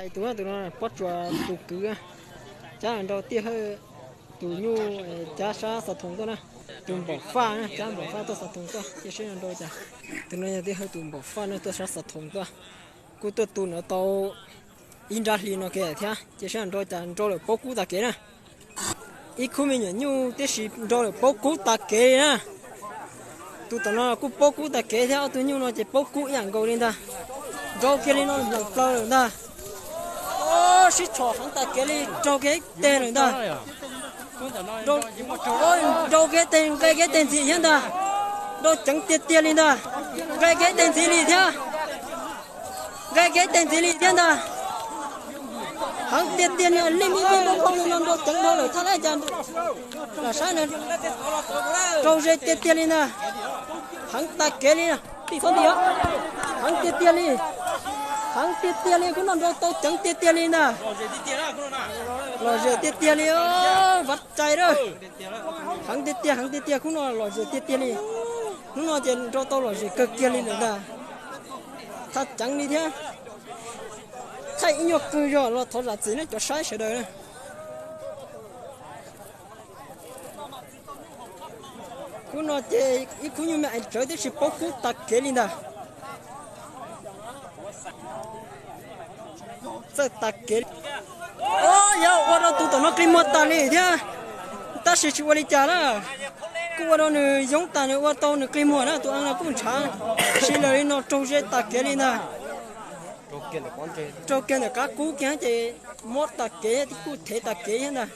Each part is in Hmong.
Tus, tus no Pob Tsuas tus kwv, cab nrau Tiaj Hawj tus nyuj, cab sab Xov Thoos tuaj na. Tus Npaum Faj na, cab Npaum Faj tuaj Xov Thoos tuaj, cia seb no nrau cas. Tus no yog Tiaj Hawj tus Npaum Faj na, tuaj sab Xov Thoos tuaj. Kuj tuaj tu no tau ib nrab hli no ke thiab, cia seb no nrau cas, nrau lawm paub kub tas kev na. Ib khub me nyuam nyuj tiam sis nrau lawm paub kub tas kev li na. Tus tom no kuj paub kub tas kev thiab, ob tug nyuj no ces paub kub ib yam nkaus li ntag. Nrau kiag li no nplees plaws lawm ntag. Sib tshom heev tas kev li, raug kiag ib teg lawm ntag. Nrau kiag ib teg, nqe kiag ib teg ntxiv thiab ntag. Nrau ceev tiag tiag li ntag. Nqe kiag ib teg ntxiv li thiab. Nqe kiag ib teg ntxiv li thiab ntag. Heev tiag tiag li, lij lij loj loj li no, nrau ceev dhau lawm thiab lauj, cas lam saib na. Raug ze tiag tiag li ntag. Heev tas kev li, tij txhob nti os. Heev tiag tiag li. Heev tiag tiag li, khub no nrau tau ceev tiag tiag li ntag. Lom zem tiag tiag li, vaj cai lawm. Heev tiag tiag, heev tiag tiag, khub no lom zem tiag tiag li. Hnub no ces nrau tau lom zem kawg kiag li lawm ntag. Thaj ceev li thiab. Thaij ib nyuag qwg zog los thov zam txim na cov saib sawv daws na. Khub no ces ib khub nyuj me ais tsawv tib si paub kub tag kev li ntag. Txawj tag kev. Yog ua rau tus tom no qi muag tas li thiab, tab sis tsis ua li cas na. Kuj ua rau nws yoob tas, nws ua tau nws qi muag na, tus a no kuj ntshav si lawm li no raug ze tag kev li ntag. Raug kiag ntawm qab kub kiag ces mob tag kev thiab, kuj thev tag kev thiab ntag.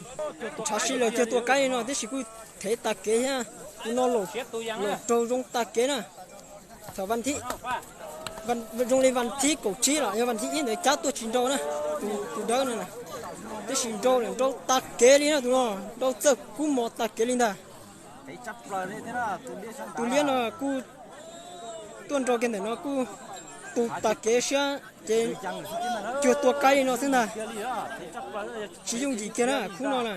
Ntshav si lawm cuag tua kaib li no tib si kuj thev tag kev thiab. Tus no laum raug zoo tag kev na. Thaum vas thib, zoo li vas thib kaum tsib los yog vas thib ib ntawd cab tuaj tsis nrau na, tus dawb no na. Tab sis nrau lawm, nrau tag kev li na, tus no nrau txawj kub mos tag kev li ntag. Tus liab no kuj tuaj nrau kiag ntawm no kuj tu tag kev siab ces cuag tua kaib li no xwb ntag. Tsis yooj yim kiag na khub no na.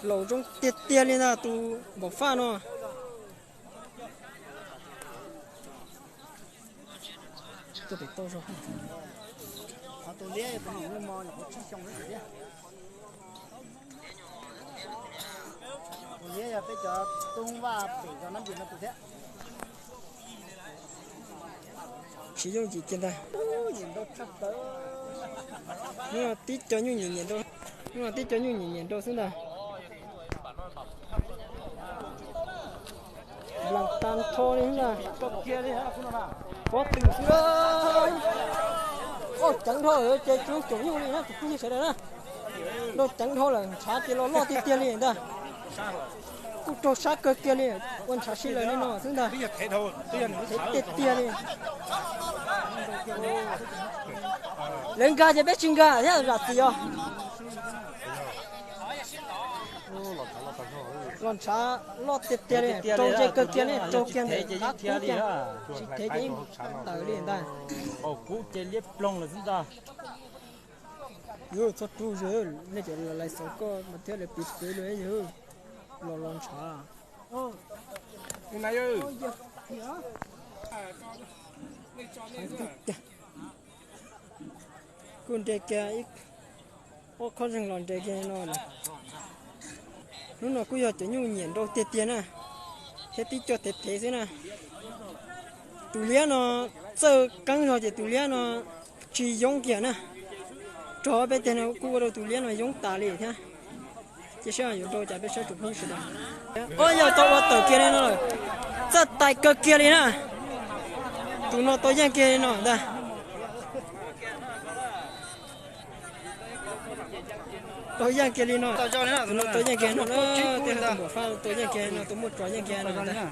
Laum zoo tiag tiag li ntag tus npaum faj no. Tus liab yog peb cov tub vaj pem zos Nab Npis no tus thiab. Tsis yooj yim kiag ntag. Hnub no tib co nyuj nyiam nyiam nrau, hnub no tib co nyuj nyiam nyiam nrau xwb ntag. Nplees tag nrho li ntag. Pob tw xwb. Auj, ceev dhau lawm ces tsis yooj caum nyuj li na tus phooj ywg sawv daws na. Nrau ceev dhau lawm, ntshav ces los loj tiag tiag li ntag. Kuj raug sab kawg kiag li, ua ntshav si lawm li no xwb ntag. Thev tiag tiag li. Lawv nkag ces peb tsis nkag thiab zam txim os. Los ntshav loj tiag tiag li, raug ze kawg kiag li, raug kiag ntawm qab kub kiag, tsis thev ces yeej tawm li ntag. Yus txhob rub ze, nej cov lais xauv koj mas thiab lawv piv txwv lawm yus los los ntshav. Kuj nres kiag ib ob khob zeeg los nres kiag no lawm. Hnub no kuj yog cov nyuj nyiam nrau tiag tiag na, thiab tib co thev thev xwb na. Tus liab no txawj qeeb zog ces tus liab no tsis yoob kiag na. Rog peb teg no kuj ua rau tus liab no yoob tas li thiab. Cia saib yuav nrau cas peb saib tus phooj ywg sawv daws. Ob yog tau ua tawm kiag li no lawm, txawj tais kawg kiag li na. Tus no tau yeej kiag li no ntag. Tau yeej kiag li no. Tus no tau yeej kiag no na, tej tus npam faj tau yeej kiag no, tus muaj tso yeej kiag no ntag.